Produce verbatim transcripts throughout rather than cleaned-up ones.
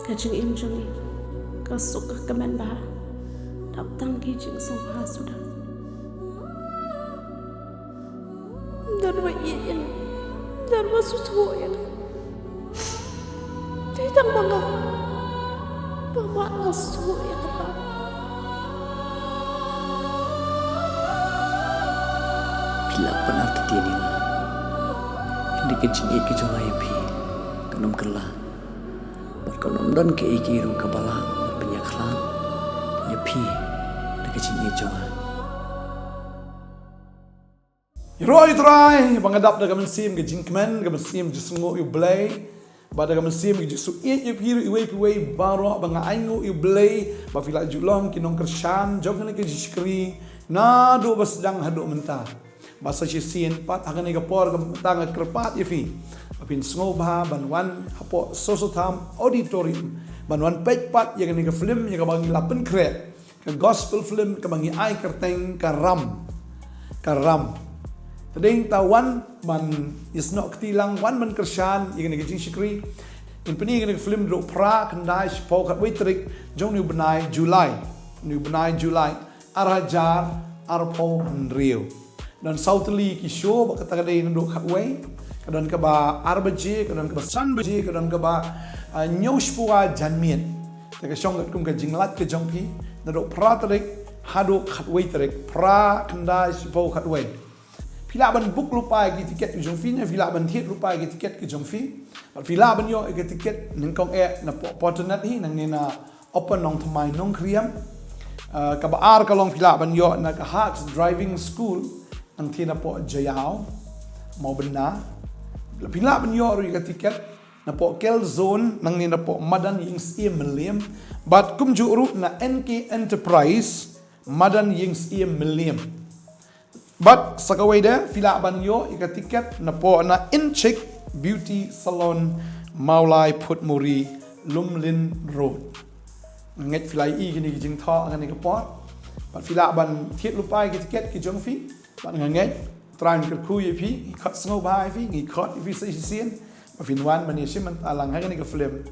Ka jingim jong ngi ka suk ka kmen bha. Dap tang ki jingsngewbha suda. Don ba ïeit ïa nga, don ba sngewthuh ïa nga. Te tang ba nga, ba ma nga sngewthuh ïa kata. Phi lah ban artatien ïa nga. Hynrei ka jingïeit ka jong nga ïa phi kan ym kylla. Bad kan ym don kaei kaei ruh kaba lah ban pynïakhlad ïa phi da ka jingïeit jong nga. Ïaroh ïa U Trai ba nga dap da ka mynsiem ka jingkmen, ka mynsiem jingsngewnguh ïa U Blei, bad da ka mynsiem ka jingïeit ïa phi ruh iwei pa iwei baroh, ba nga ainguh ïa U Blei ba phi la ju long ki nongkyrshan jong kane ka jingshakri naduh ba sdang haduh mynta. Bad sa shisien pat ha kane ka por ka mynta nga kyrpad ïa phi ba phin sngewbha ban wan hapoh Soso Tham Auditorium ban wan peit pat ïa kane ka film ïa kaba ngi la pynkhreh, ka gospel film kaba ngi ai kyrteng Ka Ram. Ka Ram. Te dei ta wan ban ïasnoh kti lang, wan ban kyrshan ïa kane ka jingshakri. Ngin pyni ïa kane ka film naduh phra, khyndai, shiphew, khatwei tarik jong une u bnai July. Une u bnai July ar hajar arphew hynriew. Don saw tylli ki show, bad kata ka dei naduh khatwei, ka don kaba ar baje, ka don kaba san baje, ka don kaba, ah, hynñiew shiphew janmiet. Te ka shong katkum ka jinglait ka jong phi naduh phra tarik haduh khatwei tarik, phra, khyndai, shiphew, khatwei. Phi lah ban book lypa ïa ki tiket ki jong phi, ne phi lah ban thied lypa ïa ki tiket ki jong phi. Bad phi lah ban ïoh ïa ki tiket nyngkong eh na poh, poh internet hi, nangne na Open Nongthymmai Nongkhriam. Ah, kaba ar ka long phi lah ban ïoh na ka Hearts Driving School, nangtei na poh Jaïaw, Mawbynna. Phi lah ban ïoh ruh ïa ka tiket na poh Kel Zone, nangne na poh Madan Ïingsyiem Mylliem. Bad kumjuh ruh na N K Enterprise, Madan Ïingsyiem Mylliem. Bad sa kawei de, phi lah ban ïoh ïa ka tiket na poh na Inchick Beauty Salon, Mawlai Phutmuri, Lumlin Road. Nga ngeit phi la ïohi kine ki jingthoh ha kane ka por. Bad phi lah ban thied lypa ïa ki tiket ki jong phi. Bad nga ngeit U Trai un kyrkhu ïa phi, ngi khot sngewbha ïa phi, ngi khot ïa phi sa shisien ba phin wan ban ïashim bynta lang ha kane ka film.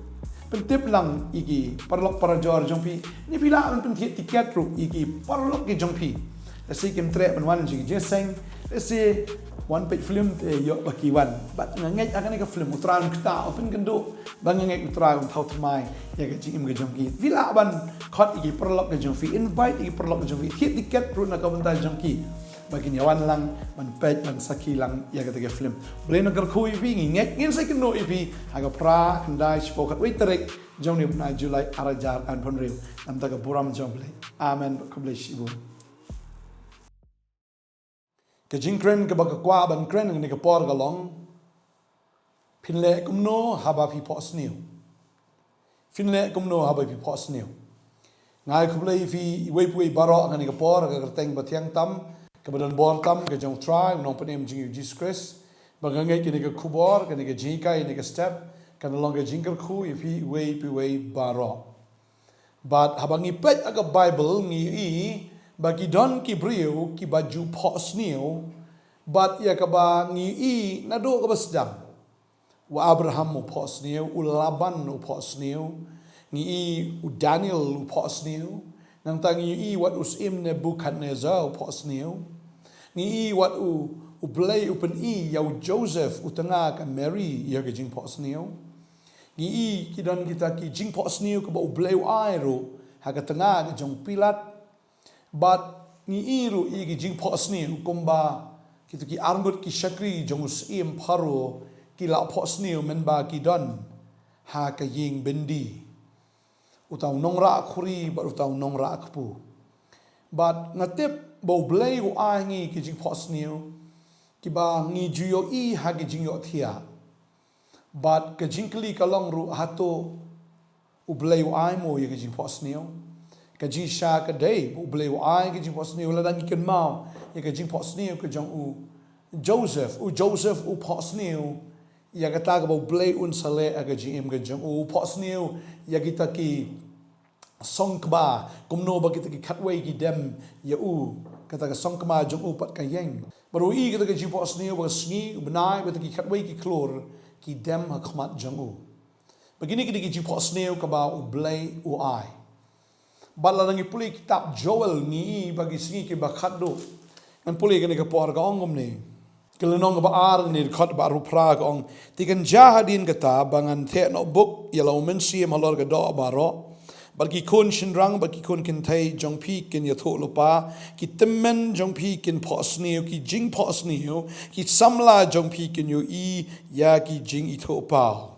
Pyntip lang ïa ki paralok parajor jong phi, ne phi lah ban pynthied tiket ruh ïa ki paralok ki jong phi. Lehse kim treh ban wan jingïaseng, lehse wan peit film te ïoh ba ki wan. Bad nga ngeit ha kane ka film U Trai un ktah, un pynkynduh, bad nga ngeit U Trai un thaw thymmai ïa ka jingim ka jong ki. Phi lah ban khot ïa ki paralok ki jong phi, invite ïa ki paralok ki jong phi, thied tiket ruh na ka bynta jong ki, ba kin ïa wan lang ban peit, ban sakhi lang ïa kata ka film. U Blei un kyrkhu ïa phi, ngi ngeit ngin sa ïakynduh ïa phi ha ka phra, khyndai, shiphew, khatwei tarik jong une u bnai July ar hajar arphew hynriew. Namar ka burom jong U Blei. Amen. Khublei shibun. Ka jingkren kaba nga kwah ban kren ha kane ka por ka long: Phin leh kumno haba phi phohsniew? Phin leh kumno haba phi phohsniew? Nga ai khublei ïa phi iwei pa iwei baroh ha kane ka por ha ka kyrteng bathiang tam, kaba don bor tam, ka jong U Trai, U Nongpynim jong ngi U Jisu Khrist. Bad nga ngeit kane ka khubor, kane ka jinghikai, kane ka step kan long ka jingkyrkhu ïa phi iwei pa iwei baroh. Bad haba ngi peit ha ka Baibl ngi ïohi ba ki don ki briew kiba ju phohsniew, bad ïa kaba ngi ïohi naduh kaba sdang. U Abraham u phohsniew, u Laban u phohsniew, ngi ïohi u Daniel u phohsniew, nangta ngi ïohi wat u syiem Nebukhadnezar u phohsniew, ngi ïohi wat u, U Blei u pyni ïa u Joseph u tnga ka Mary ïa ka jingphohsniew. Ngi ïohi ki don kita ki jingphohsniew kaba U Blei u ai ruh ha ka tnga ka jong u Pilat. Bad ngi ïohi ruh ïa ki jingphohsniew kumba kita ki arngut ki shakri jong u syiem Pharaoh ki la phohsniew mynba ki don ha ka ïing byndi. Uta u nongrah khuri bad uta u nongrah kpu. Bad nga tip ba U Blei u ai ngi ki jingphohsniew kiba ngi ju ïohi ha ki jingïohthiah. Bad ka jingkylli ka long ruh, hato U Blei u ai mo ïa ka jingphohsniew? Ka jingshisha ka dei ba U Blei u ai ka jingphohsniew. Lada ngi kynmaw ïa ka jingphohsniew ka jong u Joseph, u Joseph u phohsniew ïa kata kaba U Blei un sa leh ha ka jingim ka jong u. U phohsniew ïa kita ki song kba, kumno ba kita ki khatwei ki dem ïa u, kata ka song kba jong u pat ka ïeng. Bad u ïohi kata ka jingphohsniew ba ka sngi, u bnai, bad kita ki khatwei ki khlur ki dem ha khmat jong u. Ba kine ki dei ki jingphohsniew kaba U Blei u ai. Bad lada ngi pule kitab Joel ngi i ba ki sngi kiba khatduh. Ngan pule kane ka por ka ong kumne. Ka lynnong kaba ar ngi dkhot ba arphew phra ka ong. Te kan jia hadien kata ba ngan theh noh buk ïa la u mynsiem halor ka doh baroh. Bad ki khun shynrang bad ki khun kynthei jong phi kin ïathuh lypa, ki tymmen jong phi kin phohsniew, ki jingphohsniew, ki samla jong phi kin ïohi ïa ki jingithuhpaw.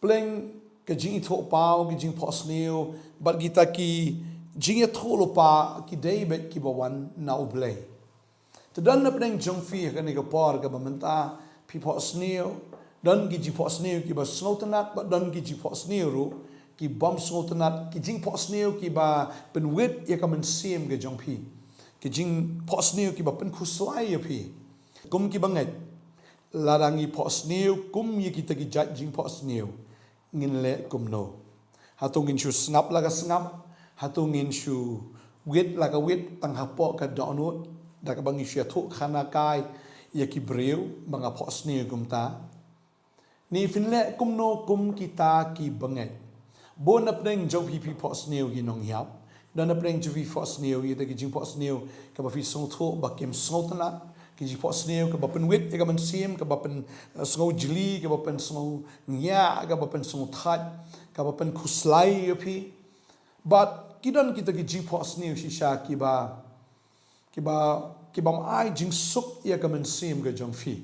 Pdeng ka jingithuhpaw, ki jingphohsniew bad kita ki jingïathuh lypa ki dei beit kiba wan na U Blei. Te don na pdeng jong phi ha kane ka por kaba mynta phi phohsniew, don ki jingphohsniew kiba sngewtynnat bad don ki jingphohsniew ruh ki bym sngewtynnat, ki jingphohsniew kiba pynwit ïa ka mynsiem ka jong phi, ki jingphohsniew kiba pynkhuslai ïa phi. Kum kiba ngeit, lada ngi phohsniew kum ïa kita ki jait jingphohsniew, ngin leh kumno? Hato ngin shu sngap la ka sngap? Hato ngin shu wit la ka wit tang hapoh ka dohnud da kaba ngi shu ïathuh khana kai ïa ki briew ba nga phohsniew kumta? Ne phin leh kumno kum kita kiba ngeit? Bun na pdeng jong phi phi phohsniew ki nonghiap. Don na pdeng jong phi phohsniew ïa kita ki jingphohsniew kaba phi sngewthuh ba kim sngewtynnat, ki jingphohsniew kaba pynwit ïa ka mynsiem, kaba pynsngewjli, kaba pynsngewngiah, kaba pynsngewthait, kaba pynkhuslai ïa phi. Bad ki don kita ki jingphohsniew shisha kiba, kiba, kibym ai jingsuk ïa ka mynsiem ka jong phi.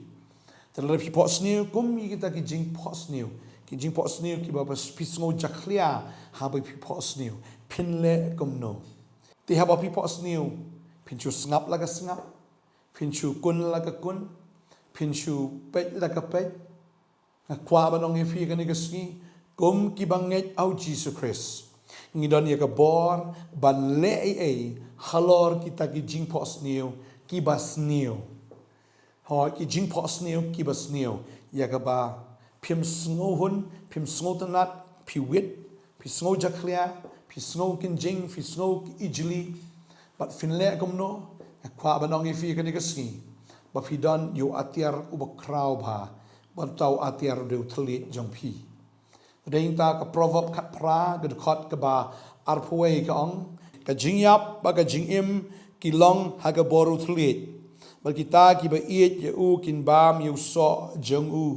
Te lada phi phohsniew kum ïa kita ki jingphohsniew, ki jingphohsniew kiba phi sngew jakhlia haba phi phohsniew, phin leh kumno? Te haba phi phohsniew, phin shu sngap la ka sngap, phin shu kun la ka kun, phin shu peit la ka peit? Nga kwah ban ong ïa phi kane ka sngi, kum kiba ngeit ha U Jisu Khrist, ngi don ïa ka bor ban leh ei ei halor kita ki jingphohsniew kiba sniew. Hooid, ki jingphohsniew kiba sniew, ïa kaba phim sngewhun, phim sngewtynnat, phi wit, phi sngew jakhlia, phi sngew kynjing, phi sngew ijli. Bad phin leh kumno? Nga kwah ban ong ïa phi kane ka sngi ba phi don ïa u atiar uba khraw bha, bad uta u atiar u dei u thylliej jong phi. Te dei ta ka Proverb khatphra ka dkhot kaba arphew wei ka ong, ka jingïap bad ka jingim ki long ha ka bor u thylliej, bad kita kiba ïeit ïa u kin bam ïa u soh jong u.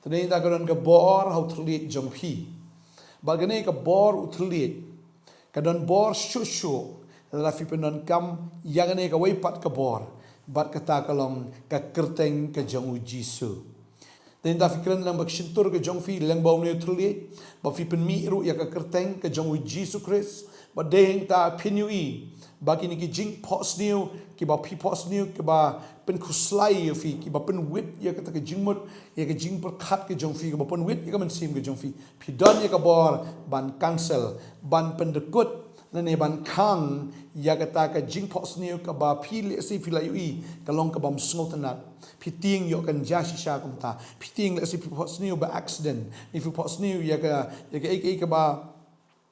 Te dei ta ka don ka bor ha u thylliej jong phi. Bad kane ka bor u thylliej ka don bor shuh shuh lada phi pyndonkam ïa kane kawei pat ka bor, bad kata ka long ka kyrteng ka jong U Jisu. Te hynda phi kren lyngba ka shyntur ka jong phi lyngba une u thylliej, ba phi pynmih ruh ïa ka kyrteng ka jong U Jisu Khrist, bad dei hangta phin ïohi ba kine ki jingphohsniew kiba phi phohsniew kiba pynkhuslai ïa phi, kiba pynwit ïa kata ka jingmut, ïa ka jingpyrkhat ka jong phi, kiba pynwit ïa ka mynsiem ka jong phi, phi don ïa ka bor ban cancel, ban pyndykut, lane ban khang ïa kata ka jingphohsniew kaba phi lehse phi la ïohi ka long kabym sngewtynnat. Phi tieng ïoh kan jia shisha kumta. Phi tieng lehse phi phohsniew by accident, ne phi phohsniew ïa ka, ïa ka, ïa ka, ïa kaba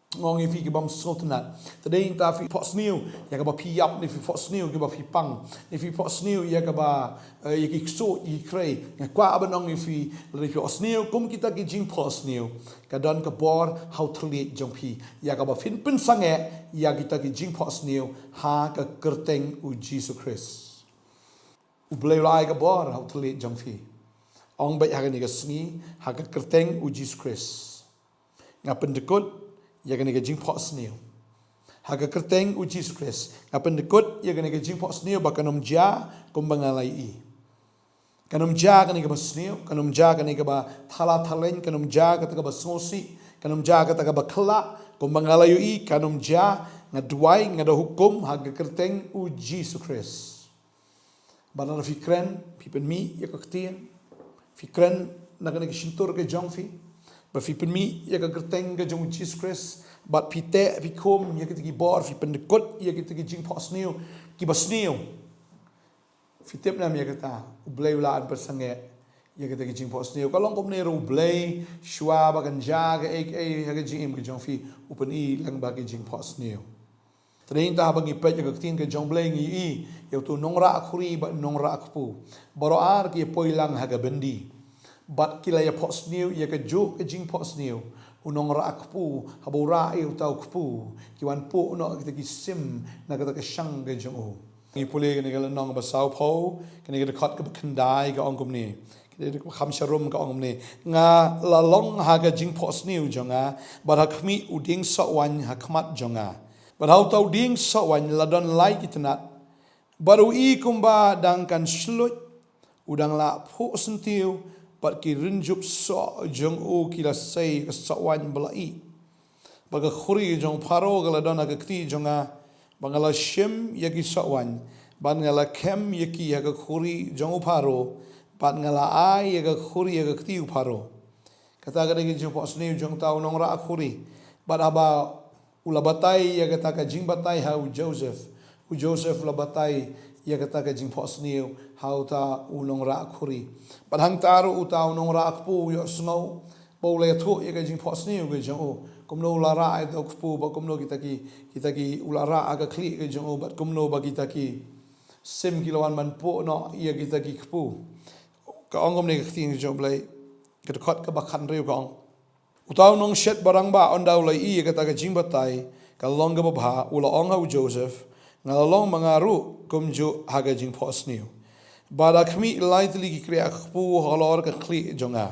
nga ong ïa phi kibym sngewtynnat. Te dei ta phi phohsniew ïa kaba phi ïap, ne phi phohsniew kiba phi pang, ne phi phohsniew ïa kaba, eh, ïa ki ksuid, ïa ki khrei. Nga kwah ban ong ïa phi, lada phi phohsniew kum kita ki jingphohsniew, ka don ka bor ha u thylliej jong phi ïa kaba phin pynsangeh ïa kita ki jingphohsniew ha ka kyrteng U Jisu Khrist. U Blei u la ai ka bor ha u thylliej jong phi. Ong beit ha kane ka sngi, ha ka kyrteng U Jisu Khrist, nga pyndykut ïa kane ka jingphohsniew. Ha ka kyrteng U Jisu Khrist, nga pyndykut ïa kane ka jingphohsniew ba kan ym jia kumba nga la ïohi. Kan ym jia kane kaba sniew, kan ym jia kane kaba thala thaleng, kan ym jia kata kaba sngewsih, kan ym jia kata kaba khlak kumba nga la ïohi, kan ym jia. Nga duwai, nga da hukum ha ka kyrteng U Jisu Khrist. Bad lada phi kren, phi pynmih ïa ka ktien, phi kren na kane ka shyntur ka jong phi, bad phi pynmih ïa ka kyrteng ka jong U Jisu Khrist, bad phi teh, phi khum ïa kita ki bor, phi pyndykut ïa kita ki jingphohsniew kiba sniew. Phi tip ne em ïa kata, U Blei u la pynsangeh ïa kita ki jingphohsniew. Ka long kumne ruh U Blei, shuwa ba kan jia kaei kaei ha ka jingim ka jong phi, u pyni lyngba ki jingphohsniew. Te dei ta haba ngi peit ïa ka ktien ka jong U Blei ngi ïohi ïa uto u nongrah khuri bad nongrah kpu. Baroh ar ki ïa poi lang ha ka byndi. Bad ki la ïa phohsniew ïa ka juh ka jingphohsniew. U nongrah kpu, haba u rah ïa uta u kpu, ki wan phuh noh kita ki sim na kata ka shang ka jong u. Ngi pule kane ka lynnong ba saw phew, kane ka dkhot kaba khyndai ka ong kumne. Kane ka kham sharum ka ong kumne. Nga la long ha ka jingphohsniew jong nga, bad ha khmih u dieng soh waiñ ha khmat jong nga. Bad ha uta u dieng soh waiñ la don lai ki tnat. Bad u i kumba dang kan shluit, u dang lah phuh syntiew, bad ki rynjup soh jong u ki la sei ka soh waiñ ba la ih. Bad ka khuri jong Pharaoh ka la don ha ka kti jong nga, bad nga la shim ïa ki soh waiñ, bad nga la khem ïa ki ha ka khuri jong u Pharaoh, bad nga la ai ïa ka khuri ha ka kti u Pharaoh. Kata ka dei ka jingphohsniew jong uta u nongrah khuri. Bad haba u la batai ïa kata ka jingbatai ha u Joseph. U Joseph u la batai ïa kata ka jingphohsniew ha uta u nongrah khuri. Bad hangta ruh uta u nongrah kpu u ïohsngew ba u la ïathuh ïa ka jingphohsniew ka jong u. Kumno u la rah ïa uta u kpu, bad kumno kita ki, kita ki u la rah ha ka khlieh ka jong u, bad kumno ba kita ki sim ki la wan ban phuh noh ïa kita ki kpu. Ka ong kumne ka ktien ka jong U Blei, ka dkhot kaba khathynriew ka ong. Uta u nongshet barangbah, ynda u la ïohi ïa kata ka jingbatai ka long kaba bha, u la ong ha u Joseph, nga la long ma nga ruh kumjuh ha ka jingphohsniew. Bad ha khmih lai tylli ki kriah kpu halor ka khlieh jong nga.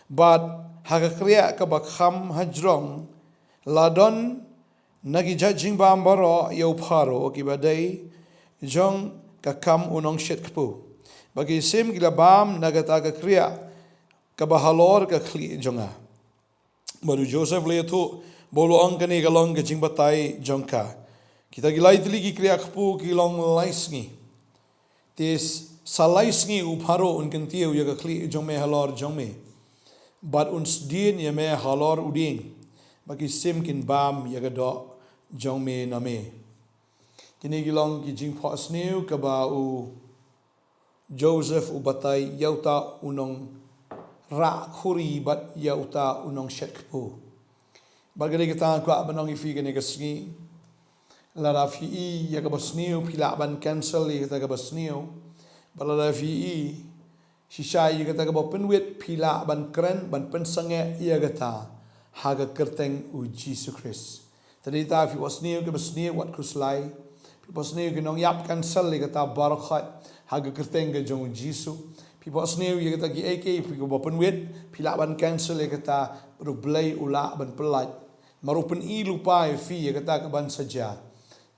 Bad ha ka kriah kaba kham hajrong la don na ki jait jingbam baroh ïa u Pharaoh kiba dei jong ka kam u nongshet kpu. Bad ki sim ki la bam na kata ka kriah kaba halor ka khlieh jong nga. Bad u Joseph u la ïathuh ba u la ong kane ka long ka jingbatai jong ka. Kita ki lai tylli ki kriah kpu ki long lai sngi. Te s-, sa lai sngi u Pharaoh un kyntiew ïa ka khlieh jong me halor jong me. Bad un sdien ïa me halor u dieng. Bad ki sim kin bam ïa ka doh jong me na me. Kine ki long ki jingphohsniew kaba u Joseph u batai ïa uta u nongrah khuri bad ïa uta u nongshet kpu. Bad ka dei kata nga kwah ban ong ïa phi kane ka sngi. Lada phi i ïa kaba sniew, phi lah ban cancel ïa kata kaba sniew. Bad lada phi i shisha ïa kata kaba pynwit, phi lah ban kren, ban pynsangeh ïa kata ha ka kyrteng u Jisu Khrist. Te dei ta phi phohsniew kaba sniew, wat khuslai. Phi phohsniew ki nongïap, cancel ïa kata baroh khoit ha ka kyrteng ka jong u Jisu. Phi phohsniew ïa kata kiei kiei phi kaba pynwit, phi lah ban cancel ïa kata, bad U Blei u lah ban pyllait. Namar u pyni lypa ïa phi ïa kata kaban sa jia.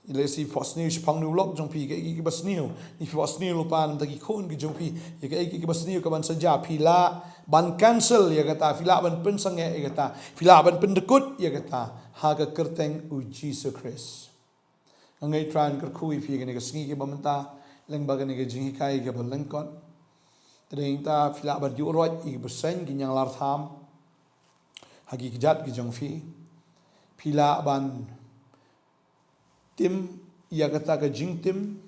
Lehse phi phohsniew shaphang une u lok jong phi, kaei kaei kaba sniew. Lehse phi phohsniew lypa na bynta ki khun ki jong phi, ïa kaei kaei kaba sniew kaban sa jia, phi lah ban cancel ïa kata, phi lah ban pynsangeh ïa kata, phi lah ban pyndykut ïa kata ha ka kyrteng u Jisu Khrist. Nga ngeit Trai un kyrkhu ïa phi kane ka sngi kaba mynta, lyngba kane ka jinghikai kaba lyngkot. Te dei ta phi lah ban ïuh roit ïa ki bseiñ, ki ñianglartham ha ki kjat ki jong phi. Phi lah ban tim ïa kata ka jingtim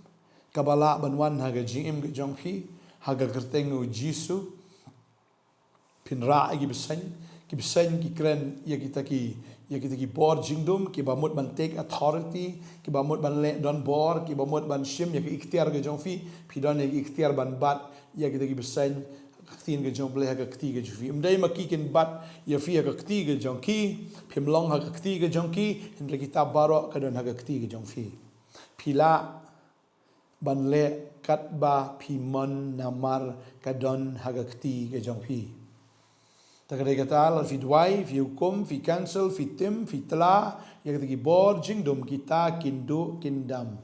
kaba lah ban wan ha ka jingim ka jong phi ha ka kyrteng u Jisu. Phin rah ïa ki bseiñ, ki bseiñ ki kren ïa kita ki, ïa kita ki bor jingdum, kiba mut ban take authority, kiba mut ban leh donbor, kiba mut ban shim ïa ka iktiar ka jong phi, phi don ïa ka iktiar ban bat ïa kita ki bseiñ, ka ktien ka jong U Blei ha ka kti ka jong phi. Ym dei ma ki kin bat ïa phi ha ka kti ka jong ki, phim long ha ka kti ka jong ki, hynrei kita baroh ka don ha ka kti ka jong phi. Phi lah ban leh katba phi mon namar ka don ha ka kti ka jong phi. Te ka dei kata lada phi duwai, phi hukum, phi cancel, phi tim, phi tla ïa kita ki bor jingdum, kita kin duh kin dam.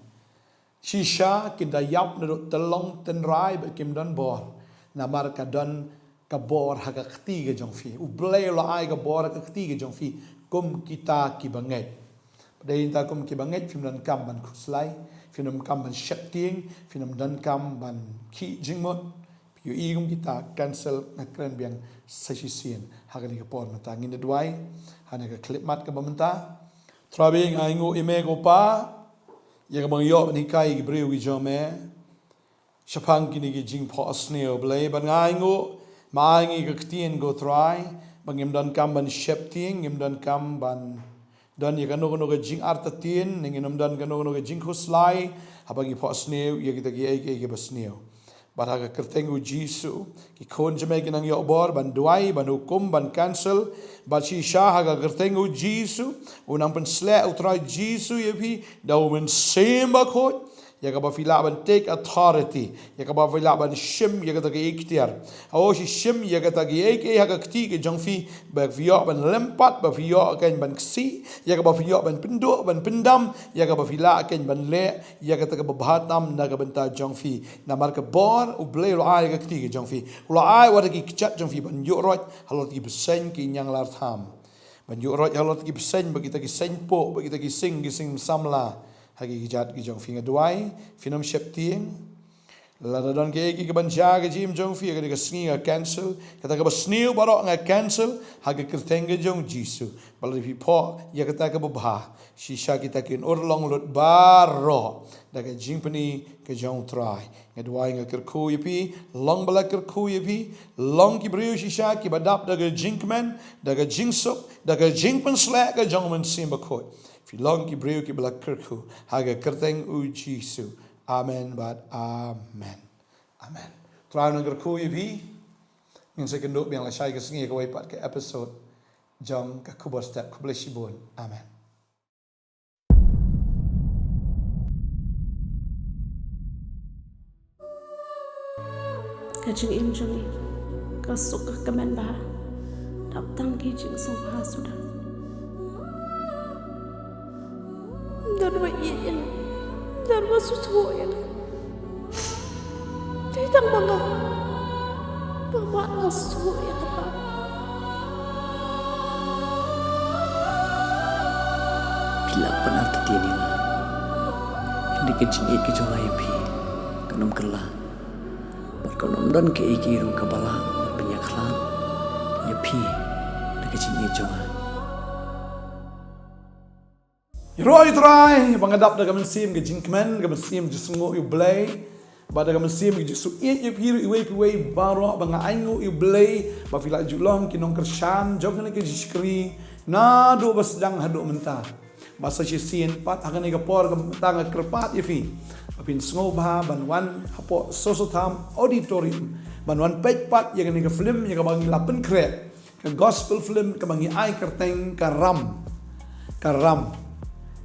Shisha kin da ïap naduh tyllong tynrai bad kim don bor. Namar ka don ka bor ha ka kti ka jong phi. U Blei u la ai ka bor ha ka kti ka jong phi kum kita kiba ngeit. Te dei ta kum kiba ngeit phim donkam ban khuslai, phim donkam ban sheptieng, phim donkam ban khih jingmut. Phi ïohi kum kita, cancel, nga kren biang sa shisien ha kane ka por mynta. Ngin da duwai ha kane ka khyllipmat kaba mynta. Trai, nga ainguh ïa me ko Pa, ïa kaba nga ïoh ban hikai ïa ki briew ki jong me shaphang kine ki jingphohsniew, Blei, bad nga ainguh, ma ai ngi ka ktien ko Trai, ba ngim donkam ban sheptieng, ngim donkam ban don ïa kano kano ka jingartatien, ne ngin ym don kano kano ka jingkhuslai haba ngi phohsniew ïa kita kiei kiei kiba sniew. Bad ha ka kyrteng u Jisu, ki khun jong me ki nang ïoh bor ban duwai, ban hukum, ban cancel. Bad shisha ha ka kyrteng u Jisu, u nang pynsleh u Trai Jisu ïa phi da u Mynsiem Bakhuid, ïa kaba phi lah ban take authority, ïa kaba phi lah ban shim ïa kata ka iktiar. O, shi shim ïa kata ka ei ei ha ka kti ka jong phi, ba phi ïoh ban lympat, ba phi ïoh kein ban ksih, ïa kaba phi ïoh ban pynduh, ban pyndam, ïa kaba phi lah kein ban leh ïa kata kaba bha tam na ka bynta jong phi. Namar ka bor U Blei u la ai ka kti ka jong phi. U la ai wat ki kjat jong phi ban ïuh roit halor ki bseiñ ki ñianglar tham. Ban ïuh roit halor ki bseiñ, ba kita ki seiñ poh, ba kita ki sing, ki sing samla ha ki kjat ki jong phi. Nga duwai phin ym sheptieng. Lada don kiei kiei kiban jia ha ka jingim jong phi, ha kane ka sngi nga cancel. Kata kaba sniew baroh nga cancel ha ka kyrteng ka jong Jisu. Bad lada phi phoh ïa kata kaba bha, shisha kita kin urlong lut baroh da ka jingpyni ka jong U Trai. Nga duwai, nga kyrkhu ïa phi, long ba la kyrkhu ïa phi, long ki briew shisha kiba dap da ka jingkmen, da ka jingsuk, da ka jingpynsleh ka jong U Mynsiem Bakhuid. Phi long ki briew kiba la kyrkhu ha ka kyrteng u Jisu. Amen bad amen. Amen. Trai u nang kyrkhu ïa phi. Ngin sa ïakynduh biang lashai ka sngi ha kawei pat ka episode jong ka Khubor Step. Khublei shibun. Amen. Ka jingim jong ngi ka suk ka kmen bha, dap tang ki jingsngewbha suda. Don ba ïeit ïa nga, don ba sngewthuh ïa nga. Te tang ma nga, ba mad nga sngewthuh ïa kata. Phi lah ban artatien ïa nga, hynrei ka jingïeit ka jong nga ïa phi kan ym kylla. Bad kan ym don kaei kaei ruh kaba lah ban pynïakhlad ïa phi da ka jingïeit jong nga. Ïaroh ïa U Trai ba nga dap da ka mynsiem ka jingkmen, ka mynsiem jingsngewnguh ïa U Blei, bad da ka mynsiem ka jingsuieit ïa phi ruh iwei pa iwei baroh, ba nga ainguh ïa U Blei ba phi la ju long ki nongkyrshan jong kane ka jingshakri naduh ba sdang haduh mynta. Bad sa shisien pat ha kane ka por ka mynta nga kyrpad ïa phi ba phin sngewbha ban wan hapoh Soso Tham Auditorium ban wan peit pat ïa kane ka film ïa kaba ngi la pynkhreh, ka gospel film kaba ngi ai kyrteng Ka Ram. Ka Ram.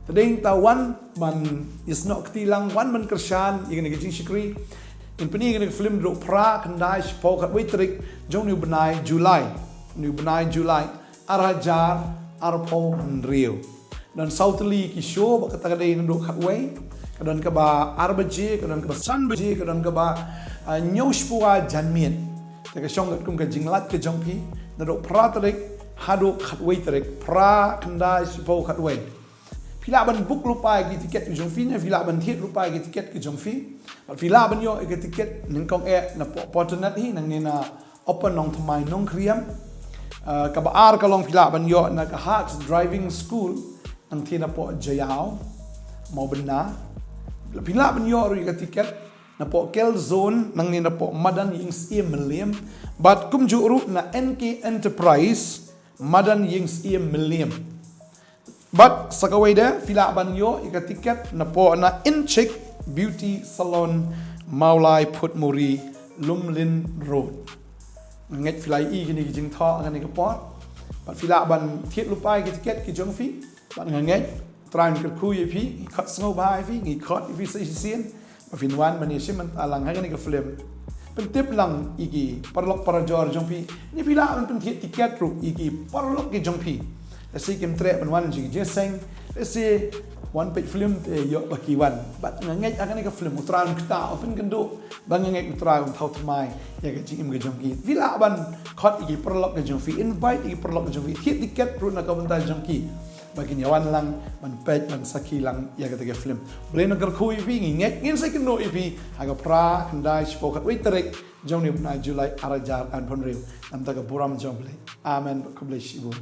Te dei ta wan ban ïasnoh kti lang, wan ban kyrshan ïa kane ka jingshakri. Ngin pyni ïa kane ka film naduh phra, khyndai, shiphew, khatwei tarik jong une u bnai July. Une u bnai July ar hajar arphew hynriew. Don saw tylli ki show, bad kata ka dei naduh khatwei, ka don kaba ar baje, ka don kaba san baje, ka don kaba, ah, hynñiew shiphew janmiet. Te ka shong katkum ka jinglait ka jong phi naduh phra tarik haduh khatwei tarik, phra, khyndai, shiphew, khatwei. Phi lah ban book lypa ïa ki tiket ki jong phi, ne phi lah ban thied lypa ïa ki tiket ki jong phi. Bad phi lah ban ïoh ïa ki tiket nyngkong eh napoh Porternet hi, nangne na Open Nongthymmai Nongkhriam. Ah, kaba ar ka long phi lah ban ïoh na ka Hearts Driving School, nangtei napoh Jaïaw, Mawbynna. Phi lah ban ïoh ruh ïa ka tiket napoh Kel Zone, nangne napoh Madan Ïingsyiem Mylliem. Bad kumjuh ruh na N K Enterprise, Madan Ïingsyiem Mylliem. Bad sa kawei de, phi lah ban ïoh ïa ka tiket napoh na Inchick Beauty Salon, Mawlai Phutmuri, Lumlin Road. Nga ngeit phi la ïohi kine ki jingthoh ha kane ka por. Bad phi lah ban thied lypa ïa ki tiket ki jong phi. Bad nga ngeit U Trai un kyrkhu ïa phi, ngi khot sngewbha ïa phi, ngi khot ïa phi sa shisien ba phin wan ban ïashim bynta lang ha kane ka film. Pyntip lang ïa ki paralok parajor jong phi, ne phi lah ban pynthied tiket ruh ïa ki paralok ki jong phi. Lehse kim treh ban wan sha ki jingïaseng, lehse wan peit film te ïoh ba ki wan. Bad nga ngeit ha kane ka film U Trai un ktah, un pynkynduh, bad nga ngeit U Trai un thaw thymmai ïa ka jingim ka jong ki. Phi lah ban khot ïa ki paralok ki jong phi, invite ïa ki paralok ki jong phi, thied tiket ruh na ka bynta jong ki, ba kin ïawan lang ban peit, ban sakhi lang ïa kata ka film. U Blei un kyrkhu ïa phi, ngi ngeit ngin sa ïakynduh ïa phi ha ka phra, khyndai, shiphew, khatwei tarik jong une u bnai July ar hajar arphew hynriew. Namar ka burom jong U Blei. Amen. Khublei shibun.